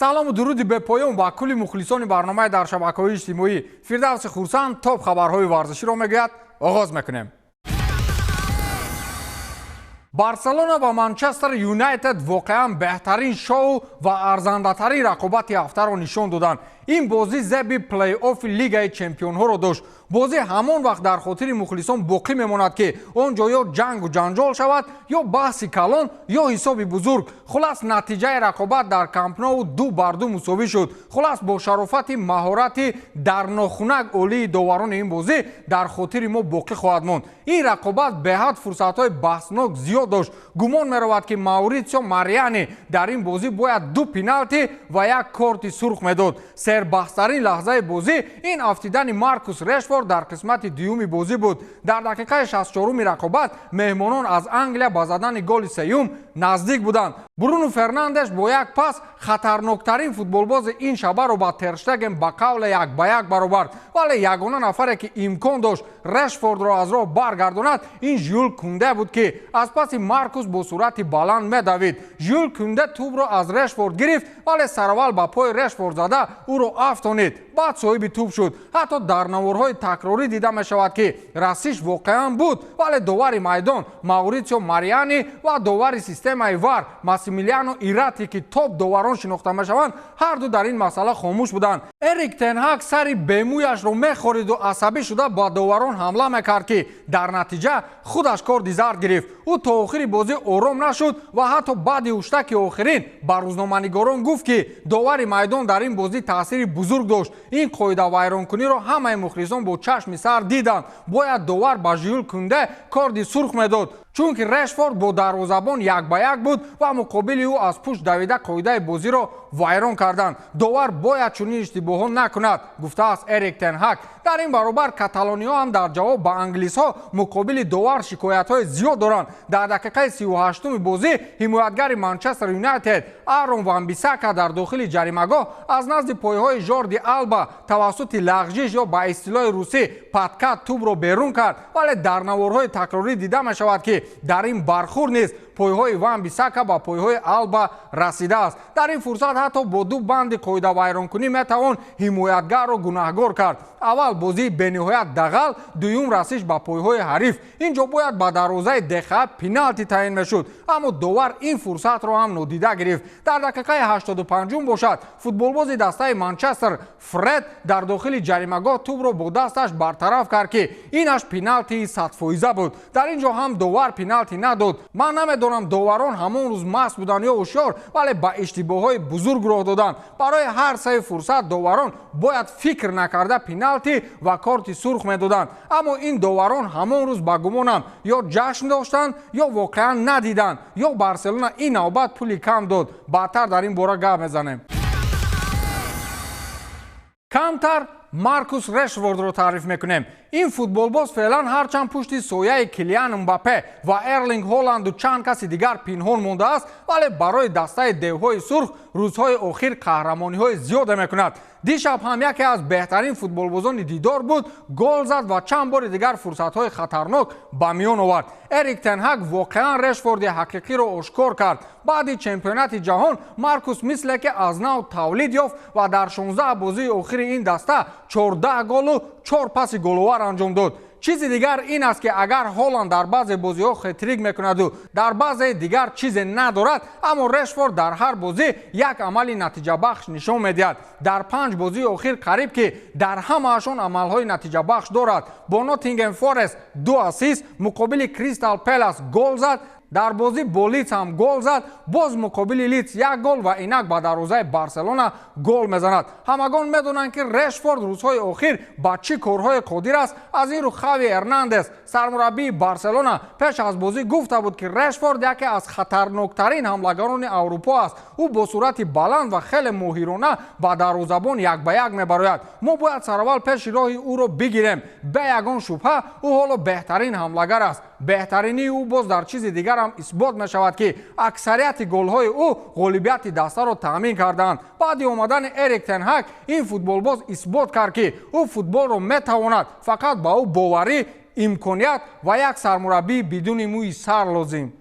Салому дуруди бепоён ба кулли мухлисони барномаи дар шабакаҳои иҷтимоӣ. Фирдавси Хурсанд топ хабарҳои варзиширо мегӯяд. Оғоз мекунем. Барселона ва Манчестер Юнайтед воқеан беҳтарин шоу ва арзандатарин рақобати ҳафтаро нишон доданд. Ин бозӣ зеби плей-оффи Лигаи чемпионҳоро дошт. Бозӣ ҳамон вақт дар хотири мухлисон боқӣ мемонад, ки он ҷо ё ҷангу ҷанҷол шавад, ё баҳси калон, ё ҳисоби бузург. Хулас, натиҷаи рақобат дар Камп Ноу 2-2 мусовӣ шуд. Хулас, бо шарофати маҳорати дар нохунак олии доварони ин бозӣ дар хотири мо боқӣ хоҳад монд. Ин рақобат беҳад фурсатҳои баҳснок зиёд дошт. Гумон меравад, ки Мауритсио Мариани дар ин бозӣ бояд ду пеналти ва як корти сурх медод. Сербаҳстарин лаҳзаи бозӣ ин афтидани Маркус Решфорд дар қисмати дуюми бозӣ буд. Дар дақиқаи 64-уми рақобат меҳмонон аз Англия ба задани голи сеюм наздик буданд. Бруно Фернандеш бо як пас хатарноктарин футболбози ин шабаро ба Терштеген ба қавле як ба як баробард, вале ягона нафаре, ки имкон дошт Решфордро аз роҳ баргардонад, ин Жюл Кунде буд, ки аз паси Маркус бо суръати баланд медавид. Жюл Кунде тӯбро аз Решфорд гирифт, вале сараввал ба пои Решфорд зада ӯро афтонид, баъд соҳиби тӯб шуд. Ҳатто дар наворҳои такрорӣ дида мешавад, ки расиш воқеан буд, вале довари майдон Мауритсио Мариани ва довари системаи ВАР Массимилиано Ирати, ки топ доварон шинохта мешаванд, ҳарду дар ин масъала хомӯш буданд. Эрик Тенҳак сари бемӯяшро мехориду асабӣ шуда ба доварон ҳамла мекард, ки дар натиҷа худаш корди зард гирифт. Ӯ то охири бозӣ ором нашуд ва ҳатто баъди ҳуштаки охирин ба рӯзноманигорон гуфт, ки довари майдон дар ин бозӣ таъсири бузург дошт. Ин қоидавайронкуниро ҳамаи мухлисон бо чашми сар диданд. Бояд довар ба Жюл Кунде корди сурх медод, чунки Решфорд бо дарвозабон як ба як буд ва муқобили ӯ аз пушт давида қоидаи бозиро вайрон карданд. Довар бояд чунин иштибоҳҳо накунад, гуфтааст Эрик Тенҳак. Дар ин баробар каталониҳо ҳам дар ҷавоб ба англисҳо муқобили довар шикоятҳои зиёд доранд. Дар дақиқаи 38-уми бозӣ ҳимоятгари Манчестер Юнайтед Арон Ван Бисака дар дохили ҷаримагоҳ аз назди пойҳои Жорди Алба тавассути лағжиш ё ба истилоҳи русӣ подкат тӯбро берун кард, вале дар наворҳои такрорӣ дида мешавад, ки дар ин бархӯрд низ пойҳои Ван Бисака ба пойҳои Алба расидааст. Дар ин фурсат ҳатто бо ду банди қоидавайронкунӣ метавон ҳимоятгарро гунаҳгор кард. Аввал, бозии бениҳоят дағал, дуюм, расиш ба пойҳои ҳариф. Ин ҷо бояд ба дарвозаи Дехеа пеналти таъин мешуд, аммо довар ин фурсатро ҳам нодида гирифт. Дар дақиқаи 85-ум бошад, футболбози дастаи Манчестер Фред дар дохили ҷаримагоҳ тӯбро бо дасташ бартараф кард, ки инаш пеналтии 100-фоиза буд. Дар ин ҷо ҳам довар пеналти надод. Ман намедонам, доварон ҳамон рӯз маст буданд ё ҳушёр, вале ба иштибоҳҳои бузург роҳ доданд. Барои ҳар саи фурсат доварон бояд фикр накарда пеналти ва корти сурх медоданд, аммо ин доварон ҳамон рӯз, ба гумонам, ё ҷашн доштанд, ё воқеан надиданд, ё Барселона ин навбат пули кам дод. Баъдтар дар ин бора гап мезанем. Камтар Маркус Решфордро таъриф мекунем. Ин футболбоз феълан ҳарчанд пушти сояи Килиан Мбаппе ва Эрлинг Ҳоланду чанд каси дигар пинҳон мондааст, вале барои дастаи девҳои сурх рӯзҳои охир қаҳрамониҳои зиёде мекунад. Дишаб ҳам яке аз беҳтарин футболбозони дидор буд, гол зад ва чанд бори дигар фурсатҳои хатарнок ба миён овард. Эрик Тенҳак воқеан Решфорди ҳақиқиро ошкор кард. Баъди чемпионати ҷаҳон Маркус мисле ки аз нав тавлид ёфт ва дар 16 бозии охири ин даста 14 голу 4 паси головар анҷом дод. Чизи дигар ин аст, ки агар Ҳоланд дар баъзе бозиҳо хетрик мекунаду дар баъзеи дигар чизе надорад, аммо Решфорд дар ҳар бозӣ як амали натиҷабахш нишон медиҳад. Дар панҷ бозии охир қариб ки дар ҳамаашон амалҳои натиҷабахш дорад. Бо Ноттингем Форест ду ассист, муқобили Кристал Пелас гол зад, дар бозӣ бо Лидс ҳам гол зад, боз муқобили Лидс як гол ва инак ба дарвозаи Барселона гол мезанад. Ҳамагон медонанд, ки Решфорд рӯзҳои охир ба чӣ корҳое қодир аст. Аз ин рӯ Хави Эрнандес, сармураббии Барселона, пеш аз бозӣ гуфта буд, ки Решфорд яке аз хатарноктарин ҳамлагарони Аврупо аст. Ӯ бо суръати баланд ва хеле моҳирона ба дарвозабон як ба як мебарояд. Мо бояд сараввал пеши роҳи ӯро бигирем. Бе ягон шубҳа, ӯ ҳоло беҳтарин ҳамлагар аст. Беҳтаринии ӯ боз дар чизи дигар ҳам исбот мешавад, ки аксарияти голҳои ӯ ғолибияти дастаро таъмин кардаанд. Баъди омадани Эрик Тенҳак ин футболбоз исбот кард, ки ӯ футболро метавонад. Фақат ба ӯ боварӣ, имконият ва як сармураббии бидуни мӯи сар лозим.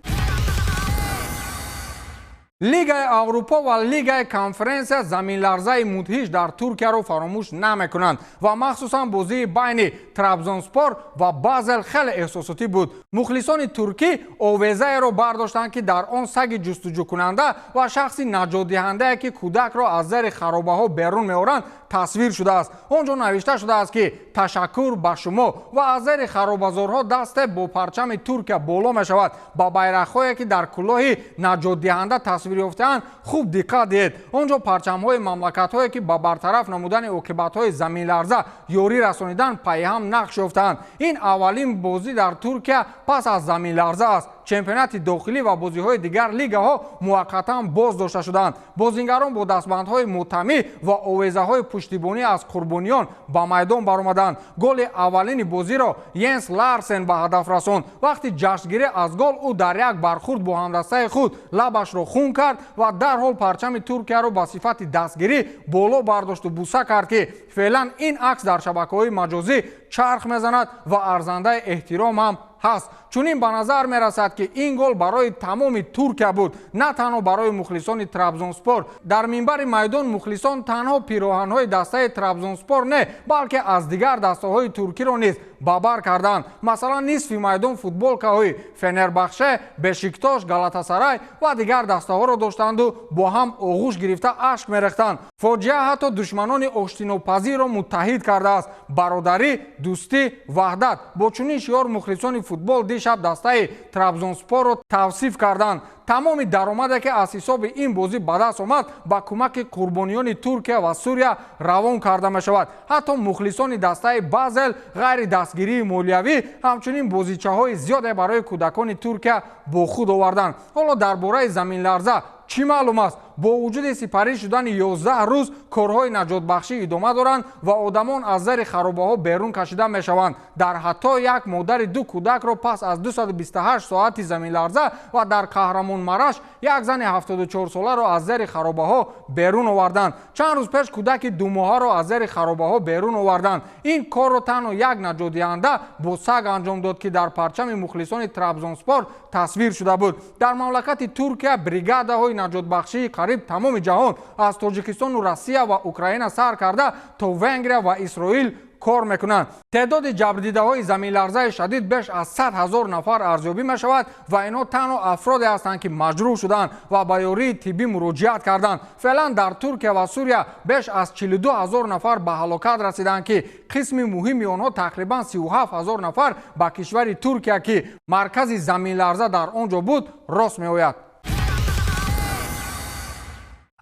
Лигаи Аврупо ва Лигаи Конференсия заминларзаи мудҳиш дар Туркияро фаромӯш намекунанд ва махсусан бозии байни Трабзонспор ва Базел хеле эҳсосотӣ буд. Мухлисони туркӣ овезаеро бардоштанд, ки дар он саги ҷустуҷӯкунанда ва шахси наҷотдиҳандае, ки кӯдакро аз зери харобаҳо берун меоранд, тасвир шудааст. Он ҷо навишта шудааст, ки ташаккур ба шумо, ва аз зери харобазорҳо дасте бо парчами Туркия боло мешавад. Ба байрақҳое, ки дар кӯлоҳи наҷотдиҳанда тасвир ёфтаанд, хуб диққат диҳед. Он ҷо парчамҳои мамлакатҳое, ки ба бартараф намудани оқибатҳои заминларза ёрӣ расонидан, пайҳам нақш ёфтаанд. Ин аввалин бозӣ дар Туркия пас аз заминларза аст. Чемпионати дохилӣ ва бозиҳои дигар лигаҳо муваққатан боз дошта шудаанд. Бозингарон бо дастбандҳои мотамӣ ва овезаҳои пуштибонӣ аз қурбониён ба майдон баромаданд. Голи аввалини бозиро Йенс Ларсен ба ҳадаф расонд. Вақти ҷашнгирӣ аз гол ӯ дар як бархурд бо ҳамдастаи худ лабашро хун кард ва дарҳол парчами Туркияро ба сифати дастгирӣ боло бардошту буса кард, ки феълан ин акс дар шабакаҳои маҷозӣ чарх мезанад ва арзандаи эҳтиром ҳам ҳаст. Чунин ба назар мерасад, ки ин гол барои тамоми Туркия буд, на танҳо барои мухлисони Трабзонспор. Дар минбари майдон мухлисон танҳо пироҳанҳои дастаи Трабзонспор не, балки аз дигар дастаҳои туркиро низ ба бар карданд. Масалан, нисфи майдон футболкаҳои Фенербахше, Бешиктош, Галатасарай ва дигар дастаҳоро доштанду бо ҳам оғӯш гирифта ашк мерехтанд. Фоҷиа ҳатто душманони оштинопазирро муттаҳид кардааст. Бародарӣ, дӯстӣ, ваҳдат. Бо чунин шиор мухлисони футбол дишаб дастаи Трабзонспорро тавсиф карданд. Тамоми даромаде, ки аз ҳисоби ин бозӣ ба даст омад, ба кӯмаки қурбониёни Туркия ва Сурия равон карда мешавад. Ҳатто мухлисони дастаи Базел ғайри дастгирии молиявӣ ҳамчунин бозичаҳои зиёде барои кӯдакони Туркия бо худ оварданд. Ҳоло дар бораи заминларза чӣ маълум аст? Бо вуҷуди сипарӣ шудани 11 рӯз, корҳои наҷотбахшӣ идома доранд ва одамон аз зери харобаҳо берун кашида мешаванд. Дар ҳатто як модари ду кӯдакро пас аз 228 соати заминларза ва дар Қаҳрамонмараш як зани 74-соларо аз зери харобаҳо берун оварданд. Чанд рӯз пеш кӯдаки думоҳаро аз зери харобаҳо берун оварданд. Ин корро танҳо як наҷотдиҳанда бо саг анҷом дод, ки дар парчами мухлисони Трабзонспор тасвир шуда буд. Дар мамлакати Туркия бригадаҳои наҷотбахшии қариб тамоми ҷаҳон, аз Тоҷикистону Россия ва Украина сар карда то Венгрия ва Исроил, кор мекунанд. Теъдоди ҷабрдидаҳои заминларзаи шадид беш аз 100 000 нафар арзёбӣ мешавад ва инҳо танҳо афроде ҳастанд, ки маҷрӯҳ шуданд ва ба ёрии тиббӣ муроҷиат карданд. Феълан дар Туркия ва Сурия беш аз 42 000 нафар ба ҳалокат расиданд, ки қисми муҳими онҳо, тақрибан 37 000 нафар, ба кишвари Туркия, ки маркази заминларза дар он ҷо буд, рост меояд.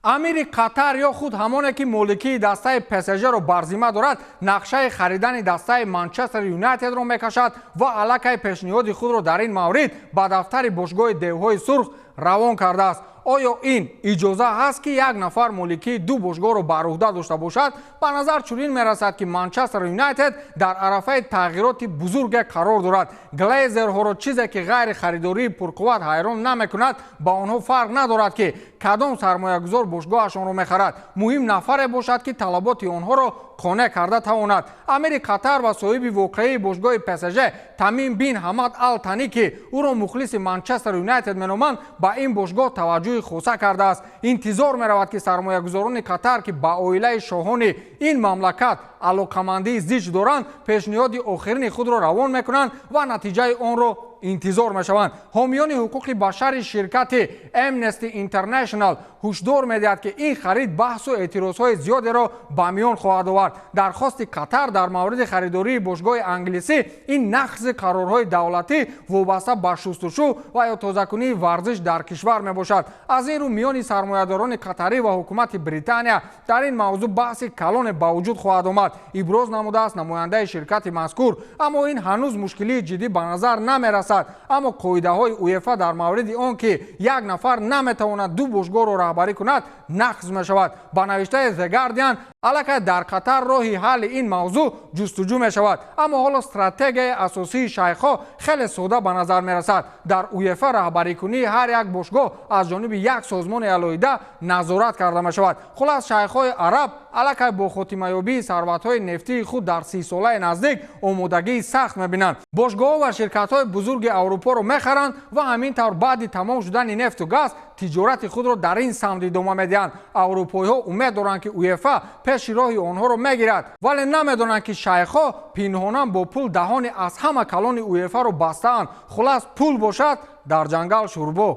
Амири Қатар, ё худ ҳамоне, ки моликии дастаи ПСЖ-ро бар зимма дорад, нақшаи харидани дастаи Манчестер Юнайтедро мекашад ва аллакай пешниҳоди худро дар ин маврид ба дафтари бошгоҳи Девҳои Сурх равон кардааст. Оё ин иҷоза ҳаст, ки як нафар моликии ду бошгоҳро бар уҳда дошта бошад? Ба назар чунин мерасад, ки Манчестер Юнайтед дар арафаи тағйироти бузурге қарор дорад. Глейзерҳоро чизе, ки ғайри харидории пурқувват, ҳайрон намекунад. Ба онҳо фарқ надорад, ки кадом сармоягузор бошгоҳашонро мехарад, муҳим нафаре бошад, ки талаботи онҳоро қонеъ карда тавонад. Амири Қатар ва соҳиби воқеии бошгоҳи ПСЖ Тамим бин Ҳамад Ал Тани, ки ӯро мухлиси Манчестер Юнайтед меноманд, ба ин бошгоҳ таваҷҷӯҳи хоса кардааст. Интизор меравад, ки сармоягузорони Қатар, ки ба оилаи шоҳони ин мамлакат алоқамандии зич доранд, пешниҳоди охирини худро равон мекунанд ва натиҷаи онро интизор мешаванд. Ҳомиёни ҳуқуқи башари ширкати Amnesty International ҳушдор медиҳад, ки ин харид баҳсу эътирозҳои зиёдеро ба миён хоҳад овард. Дархости Қатар дар мавриди харидории бошгоҳи англисӣ ин нақзи қарорҳои давлатӣ вобаста ба шустушу ва ё тозакунии варзиш дар кишвар мебошад. Аз ин рӯ миёни сармоядорони қатарӣ ва ҳукумати Британия дар ин мавзӯъ баҳси калоне ба вуҷуд хоҳад омад, иброз намудааст намояндаи ширкати мазкур. Аммо ин ҳанӯз мушкилии ҷиддӣ ба назар намерасад. Аммо қоидаҳои УЕФА дар мавриди он, ки як нафар наметавонад ду бошгоҳро раҳбарӣ кунад, нақз мешавад. Ба навиштаи The Guardian, аллакай дар Қатар роҳи ҳалли ин мавзӯъ ҷустуҷӯ мешавад. Аммо ҳоло стратегияи асосии шайхҳо хеле сода ба назар мерасад. Дар УЕФА раҳбарикунии ҳар як бошгоҳ аз ҷониби як созмони алоҳида назорат карда мешавад. Хулас, шайхҳои араб аллакай бо хотимаёбии сарватҳои нефтии худ дар 30-солаи наздик омодагии сахт мебинанд. Бошгоҳҳо ва ширкатҳои бузурги Аврупоро мехаранд ва ҳамин тавр баъди тамом шудани нефту газ Тиҷорати худро дар ин самт идома медиҳанд. Аврупоиҳо умед доранд, ки УЕФА пеши роҳи онҳоро мегирад, вале намедонанд, ки шайхҳо пинҳонан бо пул даҳони аз ҳама калони УЕФАро бастаанд. Хулас, пул бошад, дар ҷангал шӯрбо.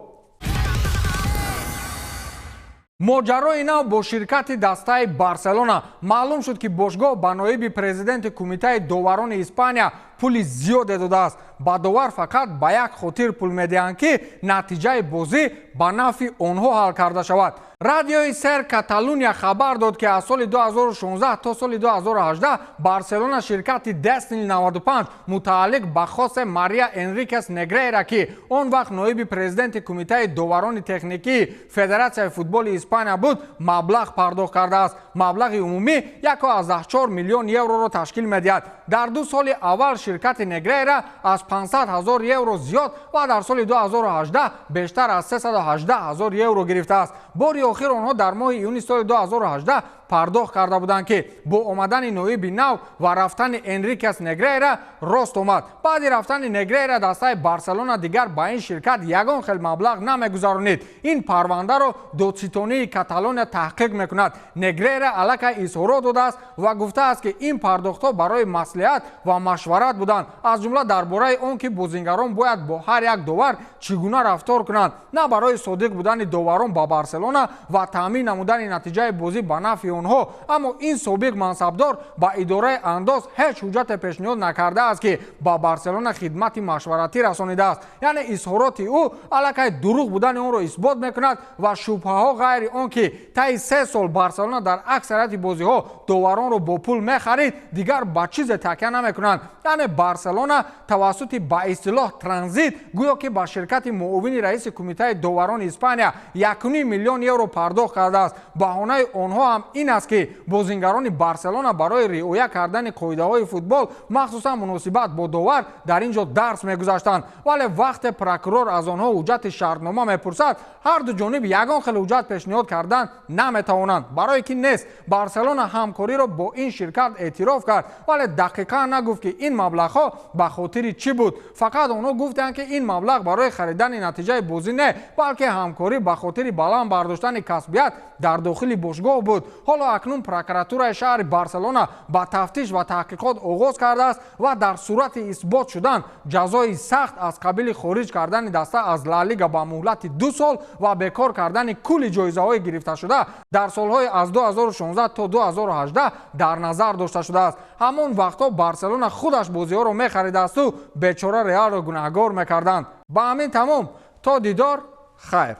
Моҷарои нав бо ширкати дастаи Барселона. Маълум шуд, ки бошгоҳ ба ноиби президенти кумитаи доварони Испания пули зиёде додааст. Ба довар фақат ба як хотир пул медиҳанд, ки натиҷаи бозӣ ба нафъи онҳо ҳал карда шавад. Радиои Сер Каталуния хабар дод, ки аз соли 2016 то соли 2018 Барселона ширкати Дестини 95 мутааллиқ ба Хосе Мария Энрикес Негрейра, ки он вақт ноиби президенти кумитаи доварони техникии Федератсияи футболи Испания буд, маблағ пардохт кардааст. Маблағи умумӣ 1,4 миллион евроро ташкил медиҳад. Дар 2 соли аввал ширкати Негрейра аз 500 ҳазор евро зиёд ва дар соли 2018 бештар аз 318 ҳазор евро гирифтааст. Бори охир онҳо дар моҳи июни соли 2018 пардохт карда буданд, ки бо омадани ноиби нав ва рафтани Энрикес Негрейра рост омад. Баъди рафтани Негрейра дастаи Барселона дигар ба ин ширкат ягон хел маблағ намегузаронид. Ин парвандаро додситонии Каталония таҳқиқ мекунад. Негрейра аллакай изҳорот додааст ва гуфтааст, ки ин пардохтҳо барои маслиҳат ва машварат буданд, аз ҷумла дар бораи он, ки бозингарон бояд бо ҳар як довар чӣ гуна рафтор кунанд, на барои содиқ будани доварон ба Барселона ва таъмин намудани натиҷаи бозӣ ба нафъи онҳо. Аммо ин собиқ мансабдор ба идораи андоз ҳеҷ ҳуҷҷате пешниҳод накардааст, ки ба Барселона хидмати машваратӣ расонидааст. Яъне изҳороти ӯ аллакай дурӯғ будани онро исбот мекунад ва шубҳаҳо ғайри он, ки таи 3 сол Барселона дар аксарияти бозиҳо доваронро бо пул мехарид, дигар ба чизе такя намекунанд. Яъне Барселона тавассути ба истилоҳ транзит гӯё ки ба ширкати муовини раиси кумитаи доварони Испания 1,5 миллион евро пардохт кардааст. Баҳонаи онҳо ҳам ин аст, ки бозингарони Барселона барои риоя кардани қоидаҳои футбол, махсусан муносибат бо довар, дар ин ҷо дарс мегузаштанд. Вале вақте прокурор аз онҳо ҳуҷҷати шартнома мепурсад, ҳарду ҷониб ягон хел ҳуҷҷат пешниҳод кардан наметавонанд, барое ки нест. Барселона ҳамкориро бо ин ширкат эътироф кард, вале дақиқан нагуфт, ки ин маблағҳо ба хотири чӣ буд. Фақат онҳо гуфтанд, ки ин маблағ барои харидани натиҷаи бозӣ не, балки ҳамкорӣ ба хотири баланд бардоштани касбият дар дохили бошгоҳ буд. Ҳоло акнун прокуратураи шаҳри Барселона ба тафтиш ва таҳқиқот оғоз кардааст ва дар сурати исбот шудан ҷазои сахт аз қабили хориҷ кардани даста аз Ла Лига ба муҳлати 2 сол ва бекор кардани кулли ҷоизаҳои гирифташуда дар солҳои аз 2016 то 2018 дар назар дошта шудааст. Ҳамон вақтҳо Барселона худаш бозиҳоро мехаридаасту бечора Реалро гунаҳгор мекарданд. Ба ҳамин тамом, то дидор, хайр.